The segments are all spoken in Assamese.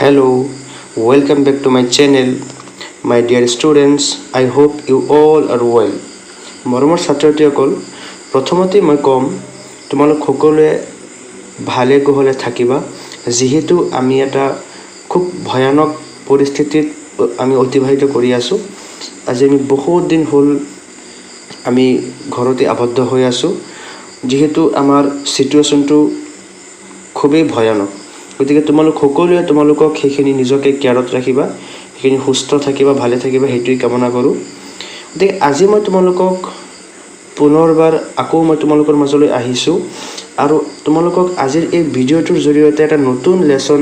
Hello, welcome back to my channel. My dear students, I hope you all are well. মৰমৰ ছাত্ৰ ছাত্ৰীসকল, প্ৰথমতে মই ক'ম, তোমালোক সকলোৱে ভালে কুশলে থাকিবা। যিহেতু আমি এটা খুব ভয়ানক পৰিস্থিতিত আমি অতিবাহিত কৰি আছোঁ। আজি আমি বহুত দিন হ'ল আমি ঘৰতে আবদ্ধ হৈ আছোঁ। যিহেতু আমাৰ চিটুৱেশ্যনটো খুবেই ভয়ানক, গতিকে তোমালোক সকলোৱে তোমালোকক সেইখিনি নিজকে কেয়াৰত ৰাখিবা, সেইখিনি সুস্থ থাকিবা, ভালে থাকিবা, সেইটোৱেই কামনা কৰোঁ। গতিকে আজি মই তোমালোকক পুনৰবাৰ আকৌ মই তোমালোকৰ মাজলৈ আহিছোঁ আৰু তোমালোকক আজিৰ এই ভিডিঅ'টোৰ জৰিয়তে এটা নতুন লেচন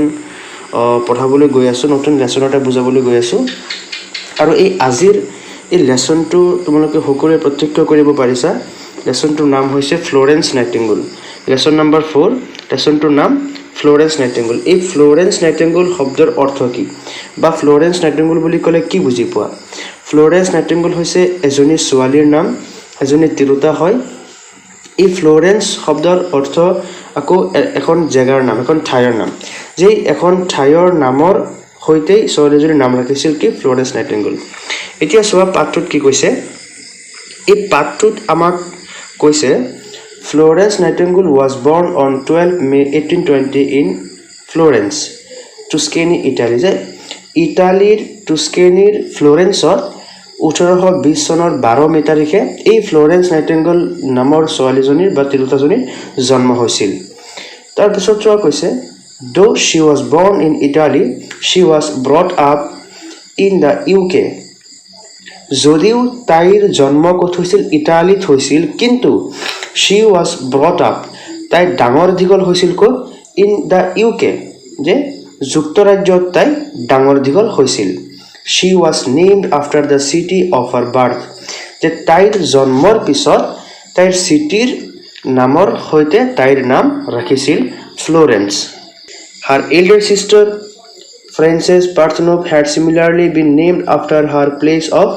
পঢ়াবলৈ গৈ আছোঁ, নতুন লেচন এটা বুজাবলৈ গৈ আছোঁ। আৰু এই আজিৰ এই লেচনটো তোমালোকে সকলোৱে প্ৰত্যক্ষ কৰিব পাৰিছা। লেচনটোৰ নাম হৈছে ফ্লৰেন্স নাইটিংগল। লেচন নাম্বাৰ 4, লেচনটোৰ নাম ফ্লৰেন্স নাইটিংগল। এই ফ্লৰেন্স নাইটিংগল শব্দৰ অৰ্থ কি বা ফ্লৰেন্স নাইটিংগল বুলি ক'লে কি বুজি পোৱা? ফ্লৰেন্স নাইটিংগল হৈছে এজনী ছোৱালীৰ নাম, এজনী তিৰোতা হয়। এই ফ্লৰেন্স শব্দৰ অৰ্থ আকৌ এখন জেগাৰ নাম, এখন ঠাইৰ নাম, যে এখন ঠাইৰ নামৰ সৈতে ছোৱালীজনীৰ নাম ৰাখিছিল কি? Florence nightingale. এতিয়া চোৱা, পাঠটোত কি কৈছে? এই পাঠটোত আমাক কৈছে, "Florence Nightingale was born on 12 May 1820 in Florence, Tuscany, Italy." যে ইটালীৰ টুস্কেনিৰ ফ্লৰেন্সত 1820 চনৰ 12 মে' তাৰিখে এই ফ্লৰেন্স নাইটিংগল নামৰ ছোৱালীজনীৰ বা তিৰোতাজনীৰ জন্ম হৈছিল। তাৰপিছত চোৱা, কৈছে, "Though she was born in Italy, she was brought up in the UK." যদিও তাইৰ জন্ম ক'ত হৈছিল? ইটালীত হৈছিল। কিন্তু she was brought up, তাই ডাঙৰ দীঘল হৈছিল ক'ত? ইন the UK, যে যুক্তৰাজ্যত তাই ডাঙৰ দীঘল হৈছিল। "She was named after the city of her birth." যে তাইৰ জন্মৰ পিছত তাইৰ চিটিৰ নামৰ সৈতে তাইৰ নাম ৰাখিছিল Florence. "Her elder sister Frances Parthenope had similarly been named after her place of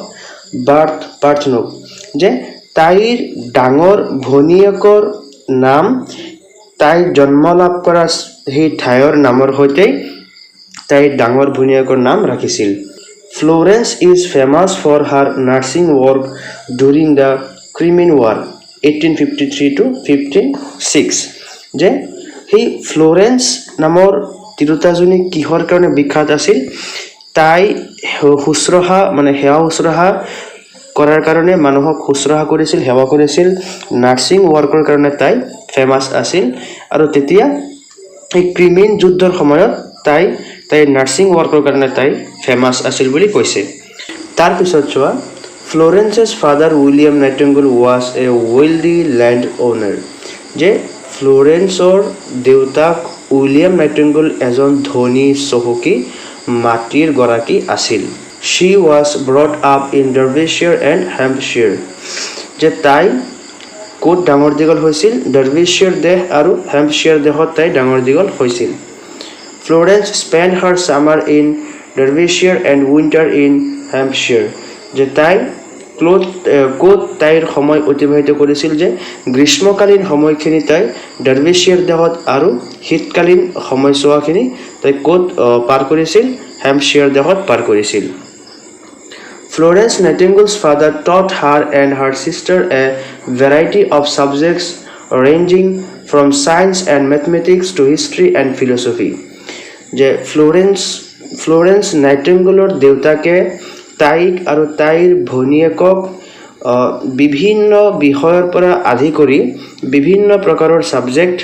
birth, Parthenope." যে তাইৰ ডাঙৰ ভনীয়েকৰ নাম তাই জন্ম লাভ কৰা সেই ঠাইৰ নামৰ সৈতে তাইৰ ডাঙৰ ভনীয়েকৰ নাম ৰাখিছিল। "Florence is famous for her nursing work during the Crimean War, 1853 to 56." যে সেই ফ্লৰেন্স নামৰ তিৰোতাজনী কিহৰ কাৰণে বিখ্যাত আছিল? তাই শুশ্ৰূষা, মানে সেৱা শুশ্ৰূষা কৰাৰ কাৰণে, মানুহক শুশ্ৰূষা কৰিছিল, সেৱা কৰিছিল। নাৰ্ছিং ৱৰ্কৰ কাৰণে তাই ফেমাছ আছিল। আৰু তেতিয়া এই ক্ৰিমিয়ান যুদ্ধৰ সময়ত তাই তাইৰ নাৰ্ছিং ৱৰ্কৰ কাৰণে তাই ফেমাছ আছিল বুলি কৈছে। তাৰপিছত চোৱা, "Florence's father, William Nightingale, was a wealthy land owner." যে ফ্লৰেন্সৰ দেউতাক উইলিয়াম নাইটিংগল এজন ধনী চহকী মাটিৰ গৰাকী আছিল। "She was brought up in Derbyshire and Hampshire." যে তাই ক'ত ডাঙৰ দীঘল হৈছিল? ডাৰ্বিশ্বিয়াৰ দেশ আৰু হেম্পশ্বিয়াৰ দেশত তাই ডাঙৰ দীঘল হৈছিল। "Florence spent her summer in Derbyshire and winter in Hampshire." যে তাই ক'ত তাইৰ সময় অতিবাহিত কৰিছিল? যে গ্ৰীষ্মকালীন সময়খিনি তাই ডাৰ্বিশ্বিয়াৰ দেশত আৰু শীতকালীন সময়ছোৱাখিনি তাই ক'ত পাৰ কৰিছিল? হেম্পশ্বিয়াৰ দেশত পাৰ কৰিছিল। "Florence Nightingale's father taught her and her sister a variety of subjects ranging from science and mathematics to history and philosophy." যে ফ্লৰেন্স নাইটিংগলৰ দেউতাকে তাইক আৰু তাইৰ ভনীয়েকক বিভিন্ন বিষয়ৰ পৰা আদি কৰি বিভিন্ন প্ৰকাৰৰ ছাবজেক্ট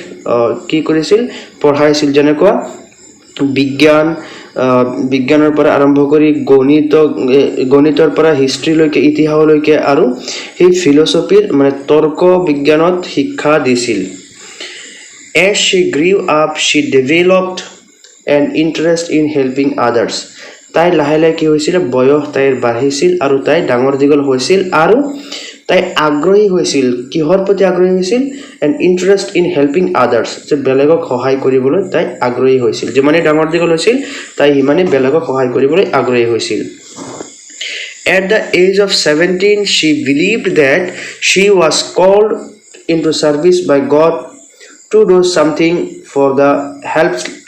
কি কৰিছিল? পঢ়াইছিল। যেনেকুৱা বিজ্ঞান, বিজ্ঞানৰ পৰা আৰম্ভ কৰি গণিতৰ পৰা হিষ্ট্ৰীলৈকে, ইতিহাসলৈকে আৰু সেই ফিলচফিৰ, মানে তৰ্ক বিজ্ঞানত শিক্ষা দিছিল। "As she grew up, she developed an interest in helping others." তাই লাহে লাহে কি হৈছিলে? বয়স তাইৰ বাঢ়িছিল আৰু তাই ডাঙৰ দীঘল হৈছিল আৰু তাই আগ্ৰহী হৈছিল। কিহৰ প্ৰতি আগ্ৰহী হৈছিল? An interest in helping others, যে বেলেগক সহায় কৰিবলৈ তাই আগ্ৰহী হৈছিল। যিমানেই ডাঙৰ দীঘল হৈছিল, তাই সিমানেই বেলেগক সহায় কৰিবলৈ আগ্ৰহী হৈছিল। "At the age of 17, she believed that she was called into service by God to do something for the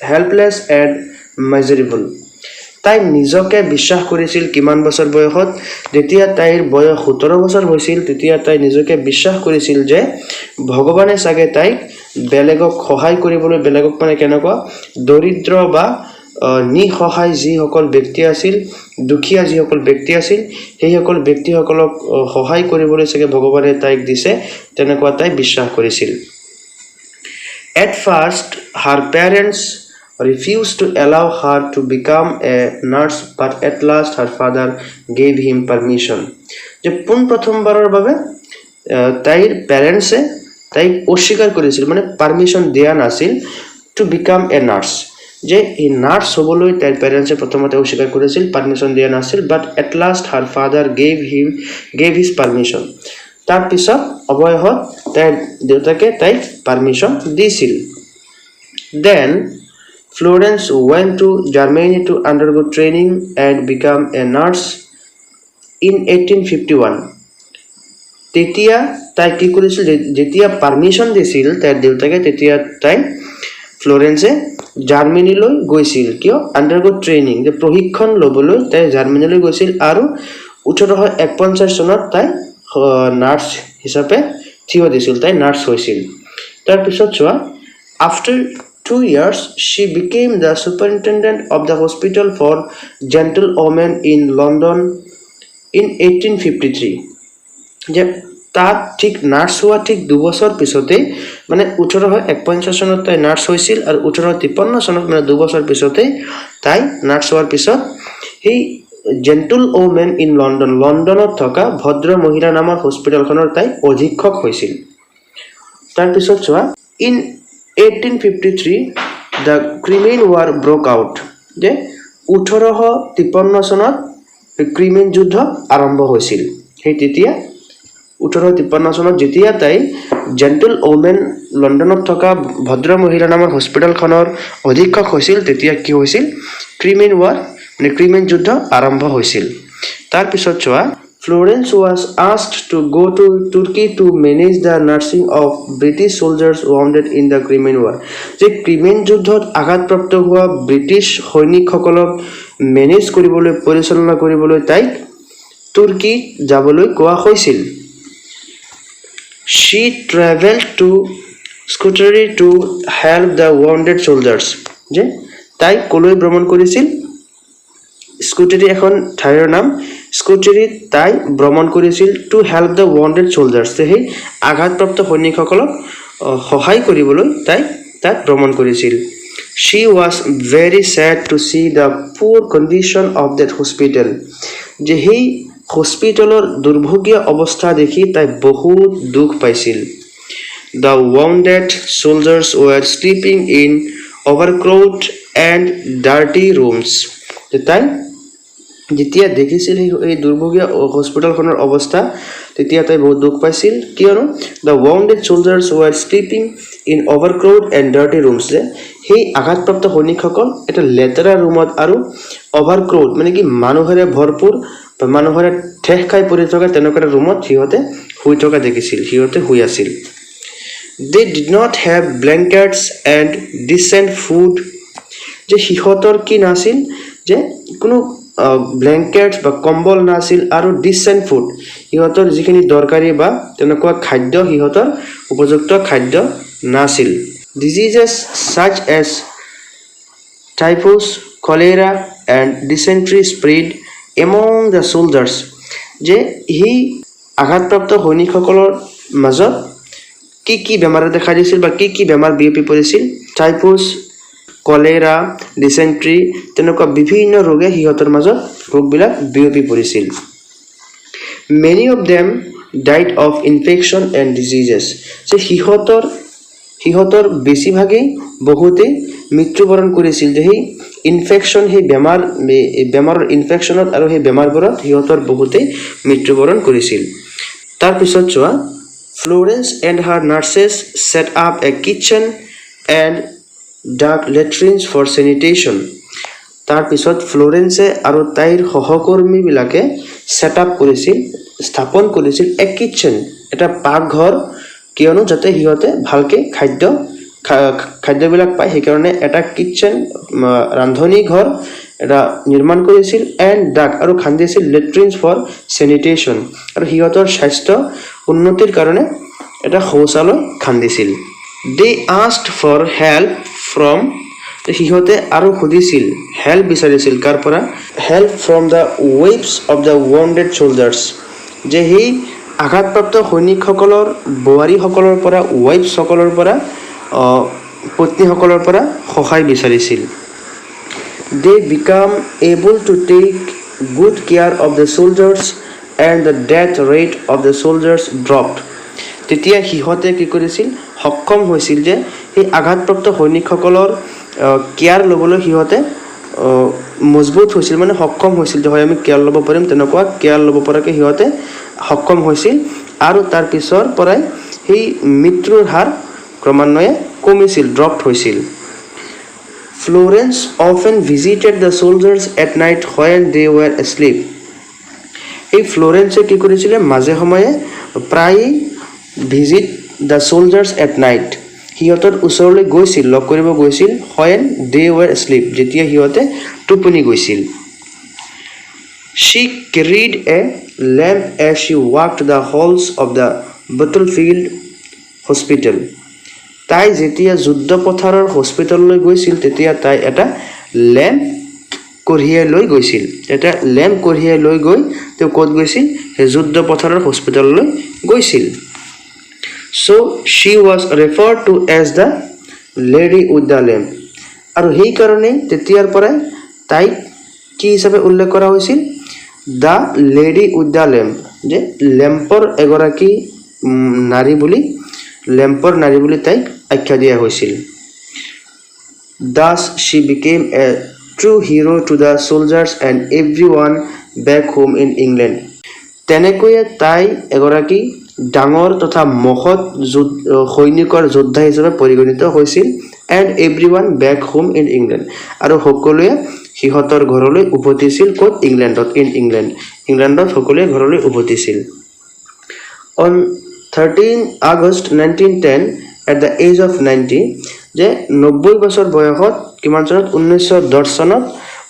helpless and miserable. তাই নিজকে বিশ্বাস কৰিছিল কিমান বছৰ বয়সত? যেতিয়া তাইৰ বয়স 17 বছৰ হৈছিল, তেতিয়া তাই নিজকে বিশ্বাস কৰিছিল যে ভগৱানে চাগে তাইক বেলেগক সহায় কৰিবলৈ, বেলেগক মানে কেনেকুৱা, দৰিদ্ৰ বা নিঃসহায় যিসকল ব্যক্তি আছিল, দুখীয়া যিসকল ব্যক্তি আছিল, সেইসকল ব্যক্তিসকলক সহায় কৰিবলৈ চাগে ভগৱানে তাইক দিছে, তেনেকুৱা তাই বিশ্বাস কৰিছিল। At first, her parents refused to allow her to become a nurse, but at last her father gave him permission. যে পোনপ্ৰথমবাৰৰ বাবে তাইৰ পেৰেণ্টছে তাইক অস্বীকাৰ কৰিছিল, মানে পাৰ্মিশ্যন দিয়া নাছিল টু বিকাম এ নাৰ্ছ, যে এই নাৰ্ছ হ'বলৈ তাইৰ পেৰেণ্টছে প্ৰথমতে অস্বীকাৰ কৰিছিল, পাৰ্মিশ্যন দিয়া নাছিল। But at last her father gave his permission. তাৰপিছত অৱশেষত তাইৰ দেউতাকে তাইক পাৰ্মিশ্যন দিছিল। Then Florence went to Germany to undergo training and become a nurse in 1851. তেতিয়া তাই কি কৰিছিল? যেতিয়া পাৰ্মিশ্যন দিছিল তাইৰ দেউতাকে, তেতিয়া তাই ফ্লৰেন্সে জাৰ্মানীলৈ গৈছিল। কিয়? আণ্ডাৰগো ট্ৰেইনিং, যে প্ৰশিক্ষণ ল'বলৈ তাই জাৰ্মানীলৈ গৈছিল আৰু 1851 চনত তাই নাৰ্ছ হিচাপে থিয় দিছিল, তাই নাৰ্ছ হৈছিল। তাৰপিছত চোৱা, after 2 years she became the superintendent of the hospital for gentlewomen in London in 1853. যে তাত ঠিক নাৰ্ছ হোৱা ঠিক 2 বছৰ পিছতেই, মানে 1851 চনত তাই নাৰ্ছ হৈছিল আৰু 1853 চনত, মানে 2 বছৰ পিছতেই তাই নাৰ্ছ হোৱাৰ পিছত সেই জেণ্টল ওমেন ইন লণ্ডন, লণ্ডনত থকা ভদ্ৰ মহিলা নামৰ হস্পিটেলখনৰ তাই অধীক্ষক হৈছিল। তাৰপিছত চোৱা, in 1853 the Crimean War broke out. যে 1853 চনত ক্ৰিমিয়ান যুদ্ধ আৰম্ভ হৈছিল। সেই তেতিয়া 1853 চনত যেতিয়া তাই জেণ্টল ওমেন, লণ্ডনত থকা ভদ্ৰ মহিলা নামৰ হস্পিটেলখনৰ অধীক্ষক হৈছিল, তেতিয়া কি হৈছিল? ক্ৰিমিয়ান ৱাৰ মানে ক্ৰিমিয়ান যুদ্ধ আৰম্ভ হৈছিল। তাৰপিছত চোৱা, Florence was asked to go to Turkey to manage the nursing of British soldiers wounded in the Crimean War. যে ক্ৰিমিয়ান যুদ্ধত আঘাতপ্ৰাপ্ত হোৱা ব্ৰিটিছ সৈনিকসকলক মেনেজ কৰিবলৈ, পৰিচালনা কৰিবলৈ তাইক তুৰ্কীত যাবলৈ কোৱা হৈছিল। She travelled to Scutari to help the wounded soldiers. যে তাই ক'লৈ ভ্ৰমণ কৰিছিল? স্কুটাৰী এখন ঠাইৰ নাম। স্কুটাৰীত তাই ভ্ৰমণ কৰিছিল to help the wounded soldiers, সেই আঘাতপ্ৰাপ্ত সৈনিকসকলক সহায় কৰিবলৈ তাই তাত ভ্ৰমণ কৰিছিল। She was very sad to see the poor condition of that hospital. যে সেই হস্পিটেলৰ দুৰ্ভগীয়া অৱস্থা দেখি তাই বহুত দুখ পাইছিল। The wounded soldiers were sleeping in overcrowded and dirty rooms. যে তাই যেতিয়া দেখিছিল সেই এই দুৰ্ভগীয়া হস্পিটেলখনৰ অৱস্থা, তেতিয়া তাই বহুত দুখ পাইছিল। কিয়নো the wounded soldiers were sleeping in overcrowded and dirty rooms, যে সেই আঘাতপ্ৰাপ্ত সৈনিকসকল এটা লেতেৰা ৰুমত আৰু অভাৰক্ৰাউড মানে কি, মানুহেৰে ভৰপূৰ বা মানুহৰে ঠেহ খাই পৰি থকা তেনেকুৱা এটা ৰুমত সিহঁতে শুই থকা দেখিছিল, সিহঁতে শুই আছিল। They did not have blankets and decent food. যে সিহঁতৰ কি নাছিল? যে কোনো ব্লেংকেটছ বা কম্বল নাছিল আৰু ডিচেণ্ট ফুড, সিহঁতৰ যিখিনি দৰকাৰী বা তেনেকুৱা খাদ্য, সিহঁতৰ উপযুক্ত খাদ্য নাছিল। Diseases such as typhus, cholera and dysentery spread among the soldiers. যে সেই আঘাতপ্ৰাপ্ত সৈনিকসকলৰ মাজত কি কি বেমাৰে দেখা দিছিল বা কি কি বেমাৰ বিয়পি পৰিছিল? টাইফাছ, কলেৰা, ডিচেণ্ট্ৰি, তেনেকুৱা বিভিন্ন ৰোগে সিহঁতৰ মাজত ৰোগবিলাক বিয়পি পৰিছিল। Many of them died of infection and diseases. যে সিহঁতৰ বেছিভাগেই, বহুতেই মৃত্যুবৰণ কৰিছিল যে সেই ইনফেকশ্যন, সেই বেমাৰ, এই বেমাৰৰ ইনফেকশ্যনত আৰু সেই বেমাৰবোৰত সিহঁতৰ বহুতেই মৃত্যুবৰণ কৰিছিল। তাৰপিছত চোৱা, Florence and her nurses set up a kitchen and dug latrines for sanitation. তাৰপিছত ফ্লৰেন্সে আৰু তাইৰ সহকৰ্মীবিলাকে ছেট আপ কৰিছিল, স্থাপন কৰিছিল এ কিটচেন, এটা পাকঘৰ। কিয়নো যাতে সিহঁতে ভালকৈ খাদ্য খাদ্যবিলাক পায়, সেইকাৰণে এটা কিটচেন, ৰান্ধনি ঘৰ এটা নিৰ্মাণ কৰিছিল। এণ্ড ডাগ, আৰু খান্দিছিল, লেট্ৰিনছ ফৰ চেনিটেশ্যন, আৰু সিহঁতৰ স্বাস্থ্য উন্নতিৰ কাৰণে এটা শৌচালয় খান্দিছিল। They asked for help from, সিহঁতে আৰু সুধিছিল, হেল্প বিচাৰিছিল কাৰ পৰা? Help from the wives of the wounded soldiers, যে সেই আঘাতপ্ৰাপ্ত সৈনিকসকলৰ বোৱাৰীসকলৰ পৰা, ৱাইফছসকলৰ পৰা, পত্নীসকলৰ পৰা সহায় বিচাৰিছিল। They became able to take good care of the soldiers and the death rate of the soldiers dropped. তেতিয়া সিহঁতে কি কৰিছিল? সক্ষম হৈছিল যে সেই আঘাতপ্ৰাপ্ত সৈনিকসকলৰ কেয়াৰ ল'বলৈ সিহঁতে মজবুত হৈছিল, মানে সক্ষম হৈছিল যে হয়, আমি কেয়াৰ ল'ব পাৰিম। তেনেকুৱা কেয়াৰ ল'ব পৰাকৈ সিহঁতে সক্ষম হৈছিল আৰু তাৰ পিছৰ পৰাই সেই মৃত্যুৰ হাৰ ক্ৰমান্বয়ে কমিছিল, ড্ৰপ হৈছিল। Florence often visited the soldiers at night when they were asleep. এই ফ্ল'ৰেন্সে কি কৰিছিলে? মাজে সময়ে প্ৰায়েই visit the soldiers at night, সিহঁতৰ ওচৰলৈ গৈছিল, লগ কৰিব গৈছিল, when they were asleep, যেতিয়া সিহঁতে টোপনি গৈছিল। She carried a lamp as she walked the halls of the battlefield hospital. তাই যেতিয়া যুদ্ধ পথাৰৰ হস্পিটেললৈ গৈছিল, তেতিয়া তাই এটা লেম্প কঢ়িয়াই লৈ গৈছিল। এটা লেম্প কঢ়িয়াই লৈ গৈ তেওঁ ক'ত গৈছিল? সেই যুদ্ধ পথাৰৰ হস্পিটেললৈ গৈছিল। So she was referred to as the lady with the lamp. আৰু সেইকাৰণেই তেতিয়াৰ পৰাই তাইক কি হিচাপে উল্লেখ কৰা হৈছিল? The lady with the lamp, যে লেম্পৰ এগৰাকী নাৰী বুলি, লেম্পৰ নাৰী বুলি তাইক আখ্যা দিয়া হৈছিল। Thus, she became a true hero to the soldiers and everyone back home in England. তেনেকৈয়ে তাই এগৰাকী ডাঙৰ তথা মহৎ সৈনিকৰ যোদ্ধা হিচাপে পৰিগণিত হৈছিল। And everyone back home in England, আৰু সকলোৱে সিহঁতৰ ঘৰলৈ উভতিছিল। ক'ত? ইংলেণ্ডত। ইন ইংলেণ্ড, ইংলেণ্ডত সকলোৱে ঘৰলৈ উভতিছিল। On 13 August 1910, at the age of 90, যে 90 বছৰ বয়সত, কিমান চনত? 1910 চনত।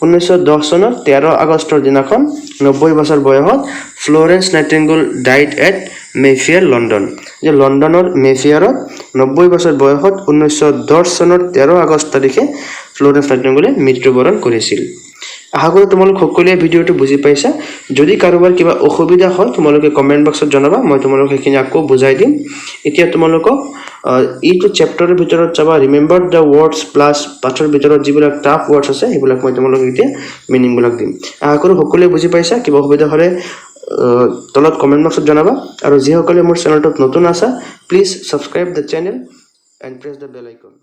1910 চনত 13 আগষ্টৰ দিনাখন 90 বছৰ বয়সত Florence Nightingale died at Mayfair, London, যে লণ্ডনৰ মেফেয়াৰত 90 বছৰ বয়সত 1910 চনৰ 13 আগষ্ট তাৰিখে ফ্ল'ৰেন্স নাইটিংগলে মৃত্যুবৰণ কৰিছিল। আশা কৰোঁ তোমালোক সকলোৱে ভিডিঅ'টো বুজি পাইছা। যদি কাৰোবাৰ কিবা অসুবিধা হয়, তোমালোকে কমেণ্ট বক্সত জনাবা, মই তোমালোকক সেইখিনি আকৌ বুজাই দিম। এতিয়া তোমালোকক এইটো চেপ্টাৰৰ ভিতৰত চাবা, ৰিমেম্বাৰ the words plus পাঠৰ ভিতৰত যিবিলাক টাফ ৱৰ্ডছ আছে, সেইবিলাক মই তোমালোকক এতিয়া মিনিংবিলাক দিম। আশা কৰোঁ সকলোৱে বুজি পাইছা। কিবা অসুবিধা হ'লে তলত কমেণ্ট বক্সত জনাবা। আৰু যিসকলে মোৰ চেনেলটোত নতুন আছা, please subscribe the channel and press the bell icon.